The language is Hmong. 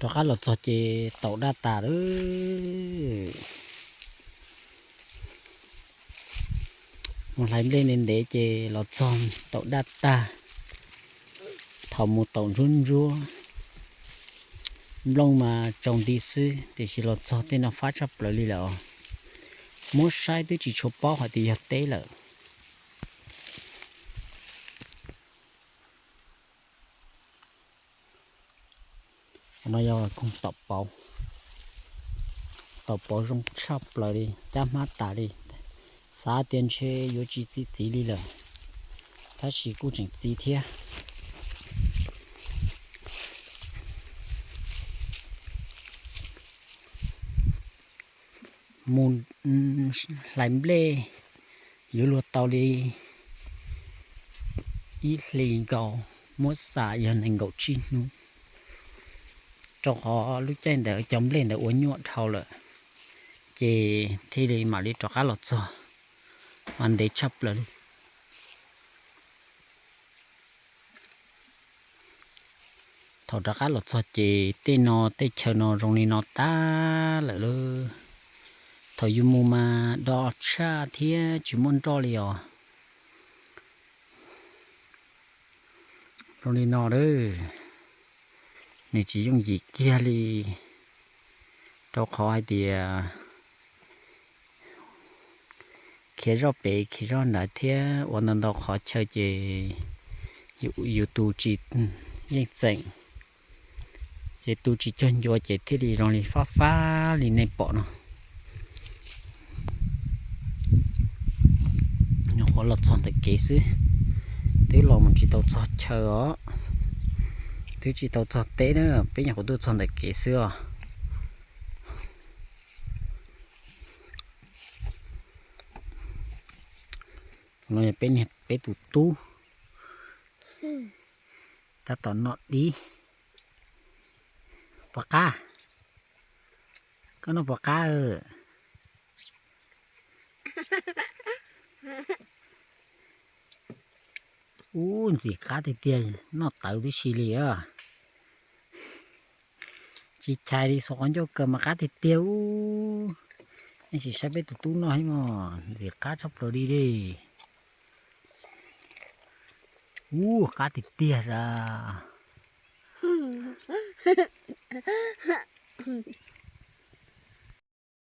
Rov qab los txog ces taum daj tas lawm. Mus hlais nplej ntev ntev ces los txog taum daj tag. Thaum mus taum ntsuab ntsuab, nplooj mas tsaus nti xwb, tiam sis los txog tej no fab tshaj plaws li lawm os. Muab saib twb tsis tshua paub hais tias yog teb lawm. No yog koog taum pauv, taum pauv zoo tshaj plaws li, cab hmab tas li. Xav tias ntshe yuav tsis txi txiv li lawm, tab sis kuj tseem txi thiab. Mus hlais nplej yuav luag tau li ib hlis nkaus, muab xam yog nees nkaum tsib hnub, rau qhov lub caij ntawd cov nplej ntawd ua nyuaj dhau lawm, ces thiaj li mam li rov qab los txog, mas ntev tshaj plaws li. Thaum rov qab los txog ces tej no tej chaw no zoo li no tag lawm lauj. Thaum yus mus mas do tshaj thiab tsis muaj nroj li os. Zoo li no lawm, nws tsis yooj yim kiag li, rau qhov hais tias khiav zoj pem khiav zoj ntawd thiab ua ntau ntau qhov chaw ces yus tu tsis yeej txeem, ces tu tsis cuag ncua ces thiaj li zoo li fab fab li nej pom no. Nyuam qhuav los txog ntawm kev xwb, twb los mus tsis tau txog chaw os, twb tsis tau txog teb na, peb nyuam qhuav tuaj txog ntawm kev xwb os. No yog peb niag peb tus tub, tab tom noj dib. Puas qab? Koj noj puas qab? Ub, ntxim qab tiag tiag, noj tawv tib si li a. Tsis chais li, xuas qhov ncauj kaw mas qab tiag tiag ub. Nej sim saib peb tus tub noj thiab mog, ntxim qab tshaj plaws li li. Ub, qab tiag tiag sas.